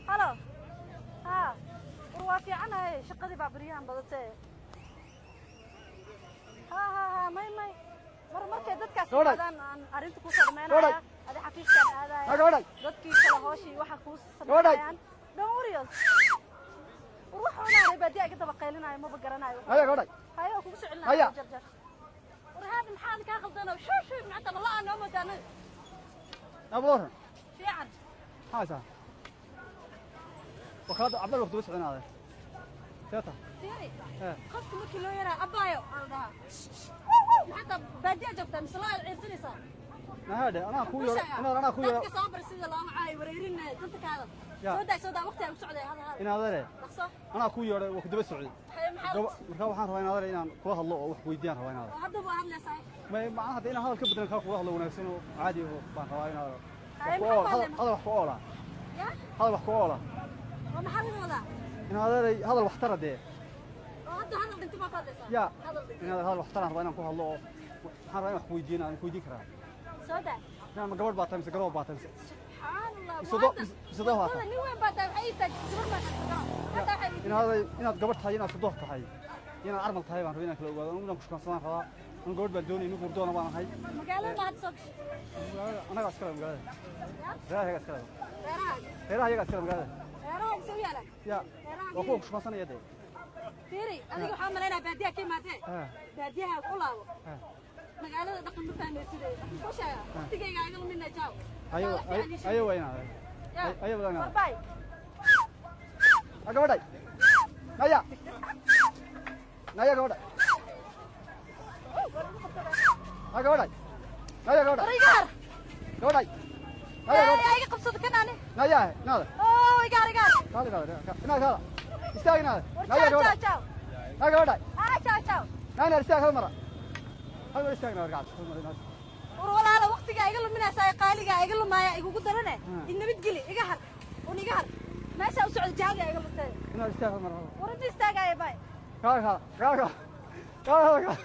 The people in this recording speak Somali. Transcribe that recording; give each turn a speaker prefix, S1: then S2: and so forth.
S1: Halo. Haa, war waa fiicanahay, shaqadii baa baryahan badatee. Ha ha ha, may may, mar markay dadkaas
S2: Gabadhay.
S1: imaadaan aan arrinta kuu soo
S2: Gabadhay.
S1: dhamaynaya, adi xafiiskaan
S2: Ha
S1: aadaya,
S2: gabadhay.
S1: Dadkii kale hooshii waxa kuu
S2: Gabadhay.
S1: samaynayaan. Don't worry. War wax cunaanay baadiyaa iga daba qaylinaayo, maba garanayo.
S2: Haya gabadhay.
S1: Hayo, waa kugu soo celinaya.
S2: Haya.
S1: Jar jar. War haada maxaad kaa qaldano? Shuu shuu, macanta ma la-aan noo moodaanay.
S2: Nabuuran.
S1: Fiican.
S2: Maxaa haysaa? Wakaalada cabdal waqti uga soconaaday. Seeta.
S1: Fiiri.
S2: Eh.
S1: Qofka markii loo yaraa abaayo aa la dhahaa. Maxaata baadiyaa joogtaa mise loo aad ciirsanaysaa?
S2: Nahaadhe, anaa ku yeero, inaad anaa ku yeero.
S1: Dadka soo bar sida looma caayo, wareerinna danta kaada.
S2: Ya.
S1: Soo daa, soo daa, waqti aan ku socday, hada hada.
S2: Inaad adare,
S1: dhaqso.
S2: Anaa ku yeeray, waa ku daba socday.
S1: Maxaa?
S2: Marka waxaan rabaa inaad adare inaan kula hadlo oo wax weydiiyaan rabaa inaad.
S1: Oo hadda baa hadlaysaa.
S2: May macnaha hadda inaan hadal ka bedelan kaa kula hadlo wanaagsan oo caadi ah baan rabaa inaad.
S1: Haye,
S2: Wax ku
S1: maxaa
S2: ool,
S1: ku
S2: hadal
S1: hadlay?
S2: Hadal wax ku oola.
S1: Ya.
S2: Hadal wax ku oola.
S1: Oo maxaa laga wadaa?
S2: Inaad adare hadal wax tara dee.
S1: Oo hadda hadal dhintay baa ku hadlaysaa?
S2: Ya.
S1: Hadal dhintay.
S2: Inaad hadal wax taraan rabaa inaan ku hadlo oo waxaan rabaa inaan wax weydiin, aan ku weydiin karaa.
S1: Soo daa.
S2: Inaan ma gabadh baa tahay mise garoob baa tahay mise
S1: Subxaan Allah.
S2: Mise doo baa tahay.
S1: Nin weyn baa tahay, waxay istaajisay gabar baa tahay. Hadda waxay
S2: Inaad inaad gabadh tahay, inaad sodoh tahay, inaad armal tahay baan rabaa inaan kala ogaado. Anigu inaan ku shukaansadaan rabaa. Anigu gabadh baan doonayay, nin gurdoona baan ahay.
S1: Magaalada ma hadda soo gashay?
S2: Magaalada anagaa iskale magaalada.
S1: Ya.
S2: Reeraha iyagaa iskale.
S1: Reerahaaga.
S2: Reeraha iyagaa iskale magaalada.
S1: Reerahaaga soo yaala.
S2: Ya.
S1: Reerahaaga.
S2: Waa kuwa ku shukaansanaya dee.
S1: Fiiri, adiga waxaa malaynaya baadiyaha ka imaatee. Baadiyaha ku laabo. Magaalada dhaqan ma fahmaysid. Waxaan kuu sheegaa, waqtigayga iga lumina, jaaw.
S2: Haye.
S1: Wax fiican ii sheeg.
S2: Haye, waa inaad
S1: Ya.
S2: haye waa inaad.
S1: Bye.
S2: Ha gabadhay, naya naya gabadha, ha gabadhay, naya gabadha.
S1: War iga har.
S2: Gabadhay, naya gabadha.
S1: Ee, iga qabsado kan ani.
S2: Naya inaada.
S1: Oo, iga har, iga har.
S2: Kaada kaada inaad kaada istaag inaada.
S1: War
S2: Naya
S1: ciao.
S2: Gabadha.
S1: Ciao ciao.
S2: Ha gabadhay.
S1: Ah, ciao ciao.
S2: Naya, istaag hal mara, hal mar istaag inaad gacanta hal mar inaad.
S1: War walaala, waqtiga iga luminaysa ee qaaliga iga lumaaya igugu darane. Nabadgeli, iga har. Un iga har. Meesha u socdo jahada iga luntay.
S2: Inaad istaag hal mar.
S1: War inta istaagaya, bye.
S2: Kaada kaada kaada kaada kaada.